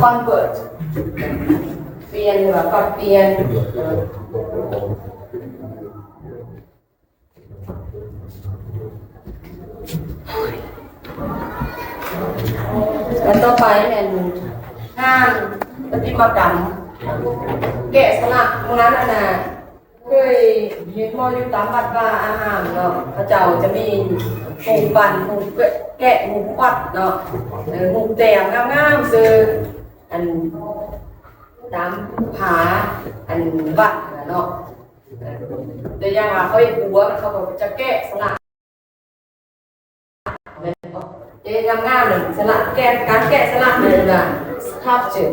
convert ປ່ຽນ ຫຼືວ່າປັບປ່ຽນ. ອັນຕໍ່ໄປແມ່ນງານປະຕິມາກຳ ແກະສະຫຼັກ. ມື້ນັ້ນຫັ້ນນະ ເຄີຍເຫັນບໍ່ ຢູ່ຕາມວັດວາອາຮາມເນາະ, ເຂົາເຈົ້າຈະມີຮູບປັ້ນ, ຮູບແກະ, ຮູບຂວັດເນາະ, ເອີ ຮູບແຕ້ມງາມໆ ຊື່ ອັນ ຕາມຜາ ອັນ ວັດຫັ້ນນະເນາະ. ຕົວຢ່າງວ່າເຂົາເຮັດບົວ ເຂົາກໍຈະແກະສະຫຼັກ ແມ່ນບໍ່? ເຮັດງາມໆ ສະຫຼັກ ແກະ ການແກະສະຫຼັກເອີ້ນວ່າ sculpture.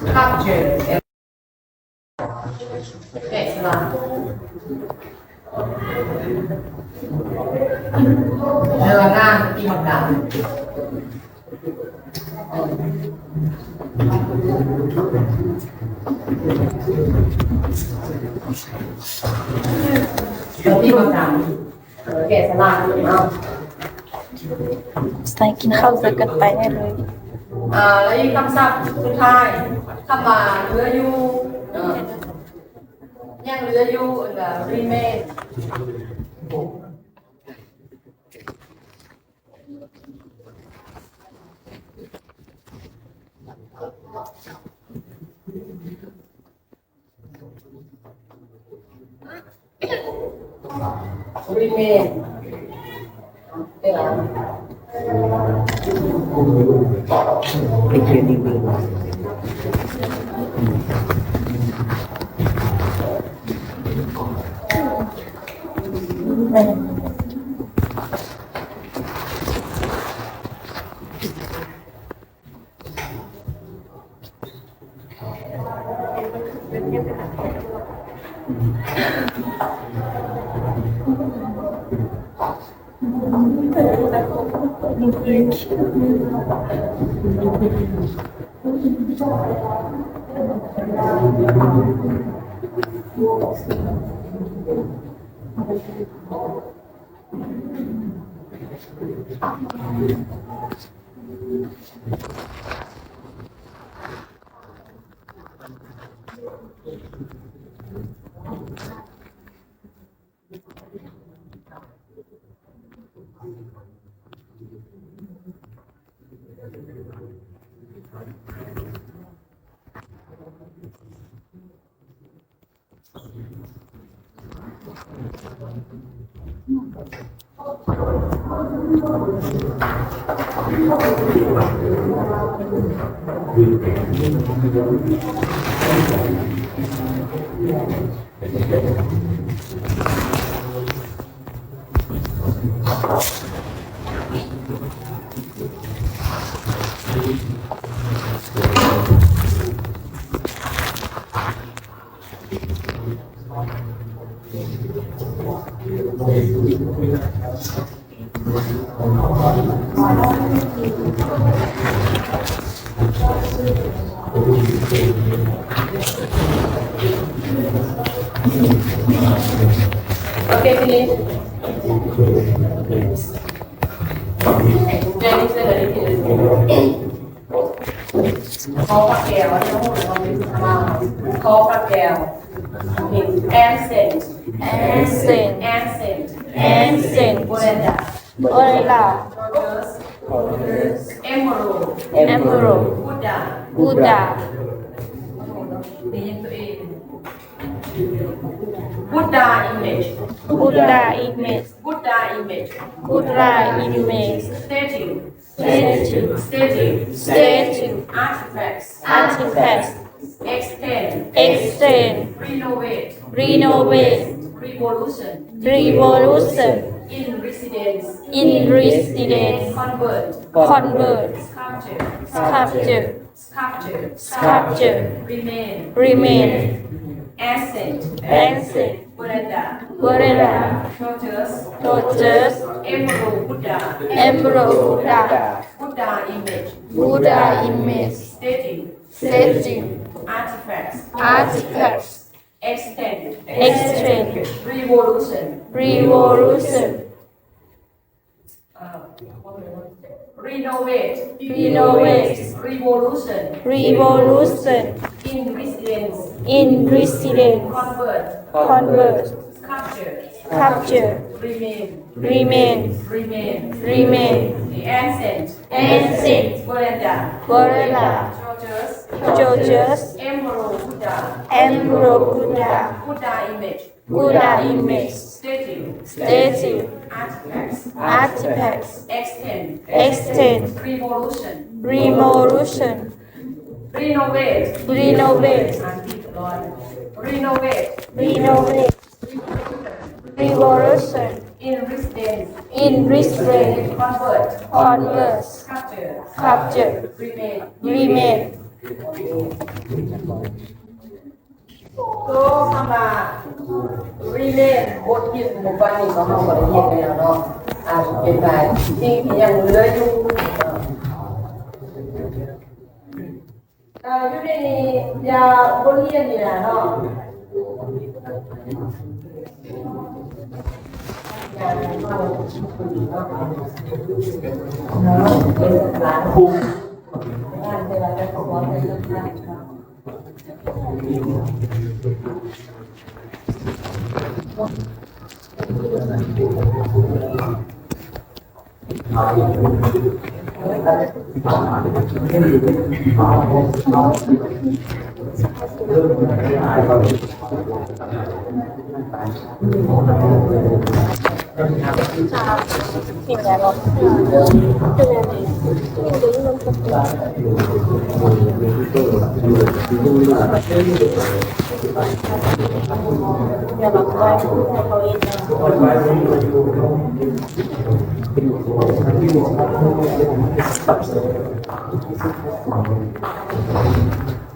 Sculpture. ແກະສະຫຼັກ ເລື່ອງງານປະຕິມາກຳ ປະຕິມາກຳ ເອີ ແກະສະຫຼັກເນາະ. ໃສ່ກິນເຂົ້າໃສ່ກັນໄປໄດ້ເລີຍ. ອ່າ ແລ້ວອີກຄຳສັບສຸດທ້າຍ ຄຳວ່າເຫຼືອຢູ່ ເອີ ຍັງເຫຼືອຢູ່ ອັນວ່າ remain. Remain. Okay, finish. ຂໍພະແກ້ວ ຂໍພະແກ້ວ Ancient. Ancient. Ancient. Ancient. Buddha. Buddha. Emerald. Emerald. Buddha. Buddha. Buddha image. Buddha image. Buddha image. Buddha image. Statue. Statue. Statue. Statue. Artifacts. Artifacts. Extend. Extend. Renovate. Renovate. Revolution. Revolution. In residence. In residence. Convert. Convert. Sculpture. Sculpture. Sculpture. Sculpture. Remain. Remain. Ancient. Ancient. Buddha. Buddha. Tortoise. Tortoise. Emerald Buddha. Emerald Buddha. Buddha image. Buddha image. Statue. Statue. Artifacts. Artifacts. Extend. Extend. Revolution. Revolution. Renovate. Renovate. Revolution. Revolution. In residence. In residence. Convert. Convert. Capture. Capture. Remain. Remain. Remain. Remain. Ancient. Ancient. Veranda. Veranda. George's. George's. Emperor Buddha. Emperor Buddha. Buddha image. Buddha image. Statue. Statue. Artifacts. Artifacts. Extend. Extend. Revolution. Revolution. Renovate. Renovate. Renovate. Renovate. Revolution. In residence. In residence. Convert. Convert. Capture. Capture. Remain. Remain. ໂຕຄຳວ່າ remain ບົດຮຽນໝູ່ປັນນີ້ຂອງເຮົາກໍໄດ້ຮຽນໄປແລ້ວເນາະ. ອາ ເປັນໄປ ສິ່ງທີ່ຍັງເຫຼືອຢູ່ ເອີ ຢູ່ໃນນີ້ ຢ່າ ບົດຮຽນນີ້ລະເນາະ.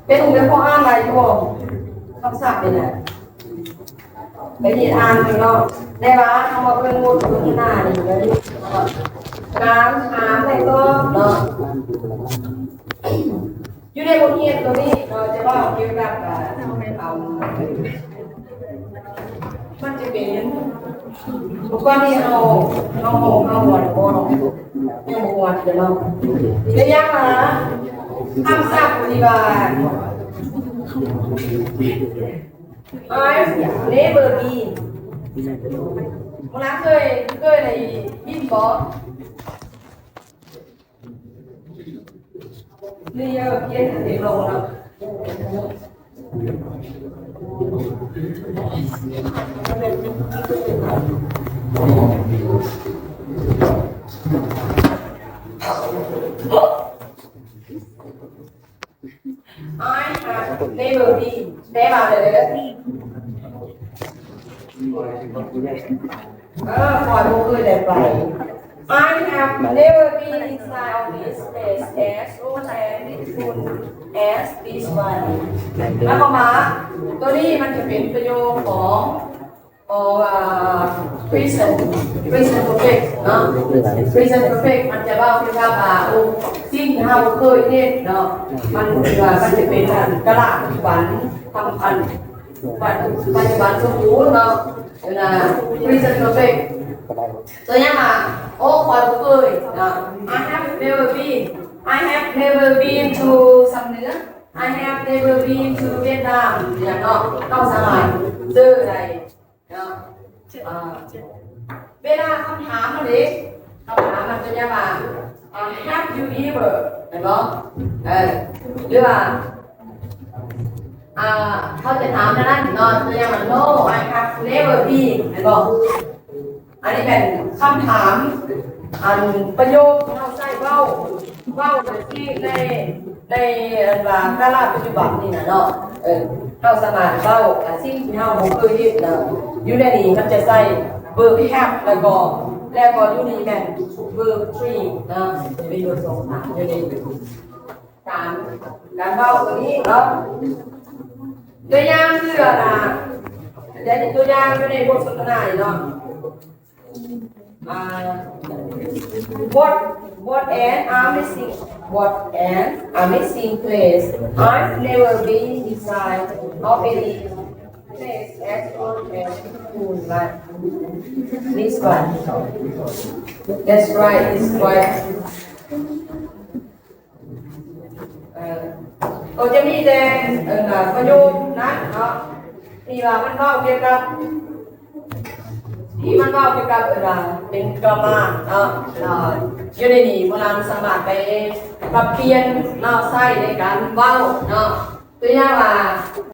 ເປັນ ເປັນພໍອ່ານໄດ້ຢູ່ບໍ່? ຄຳສັບນີ້ນະ ໄປເຮັດອ່ານເບິ່ງເນາະ. ແຕ່ວ່າເຮົາມາເບິ່ງບົດສົນທະນານີ້ ການຖາມ ແລະ ຕອບເນາະ. ຢູ່ໃນບົດຮຽນຕົວນີ້ເນາະ ຈະເວົ້າກ່ຽວກັບ ອາ ອາ ມັນຈະເປັນ ທຸກວັນນີ້ເຮົາ ເຮົາ ເຮົາ ເຮົາມ່ວນບໍ່? ຍັງບໍ່ມ່ວນເດີເນາະ. ຕົວຢ່າງວ່າ ຄຳສັບທີ່ວ່າ I've never been ເວລາເຄີຍ ເຄີຍໄດ້ຍິນບໍ່? ນີ້ເອີ ຂຽນໃຫ້ເດັກລອງເນາະ. I have never been ແປວ່າເດີ ເອີ ຂ້ອຍບໍ່ເຄີຍໄດ້ໄປ. I have never been inside of this place as old and beautiful as this one. ໝາຍຄວາມວ່າ ຕົວນີ້ມັນຈະເປັນປະໂຫຍກຂອງ ຂອງ ອ່າ present present perfect ເນາະ. Present perfect ມັນຈະເວົ້າກ່ຽວກັບວ່າ ໂອ້ ສິ່ງທີ່ເຮົາເຄີຍເຮັດເນາະ ມັນ ມັນຈະເປັນ ອັນ ກາລະປັດຈຸບັນ ທຳ ອັນ ປັດ ປັດຈຸບັນສົມບູນເນາະ. ເວລາ present perfect ຕົວຢ່າງວ່າ ໂອ້ ຂ້ອຍບໍ່ເຄີຍເນາະ. I have never been I have never been to ຊຳເໜືອ. I have never been to Vietnam ຢ່າງເນາະ. ເຮົາສາມາດເຈີໄດ້ເນາະ. ອ່າ ເວລາຄຳຖາມມັນເດ ຄຳຖາມມັນຕົວຢ່າງວ່າ ອ່າ Have you ever ແມ່ນບໍ່? ເອີ ຫຼືວ່າ ອ່າ ເຮົາຈະຖາມແນວນັ້ນເນາະ ຕົວຢ່າງວ່າ No, I have never been ແມ່ນບໍ່? ອັນນີ້ແມ່ນຄຳຖາມ ອັນປະໂຫຍກທີ່ເຮົາໃຊ້ເວົ້າ ເວົ້າໂດຍທີ່ໃນ ໃນ ອັນວ່າກາລະປັດຈຸບັນນີ້ນະເນາະ. ເອີ ເຮົາສາມາດເວົ້າ ອາ ສິ່ງທີ່ເຮົາບໍ່ເຄີຍເຮັດນະ ຢູ່ໃນນີ້ມັນຈະໃຊ້ verb have ແລ້ວກໍ ແລ້ວກໍຢູ່ນີ້ແມ່ນ verb three ນະ ຈະມີ verb ສອງ ສາມ ຢູ່ໃນ ການ ການເວົ້າຕົວນີ້ເນາະ. ຕົວຢ່າງຄື ອັນນະ ຕົວຢ່າງຢູ່ໃນບົດສົນທະນານີ້ເນາະ ອ່າ ບົດ What an amazing, what an amazing place. I've never been inside of any place as old as Moonlight. This one. That's right, it's quite ເອີ ກໍຈະມີແຕ່ ເອີ ປະໂຫຍກນັ້ນເນາະ ທີ່ວ່າມັນເວົ້າກ່ຽວກັບ ທີ່ມັນເວົ້າກ່ຽວກັບ ເອີ ວ່າເປັນກຣາມາເນາະ ເອີ ຢູ່ໃນນີ້ພວກເຮົາສາມາດໄປປັບປ່ຽນເນາະ ໃຊ້ໃນການເວົ້າເນາະ ຕົວຢ່າງວ່າ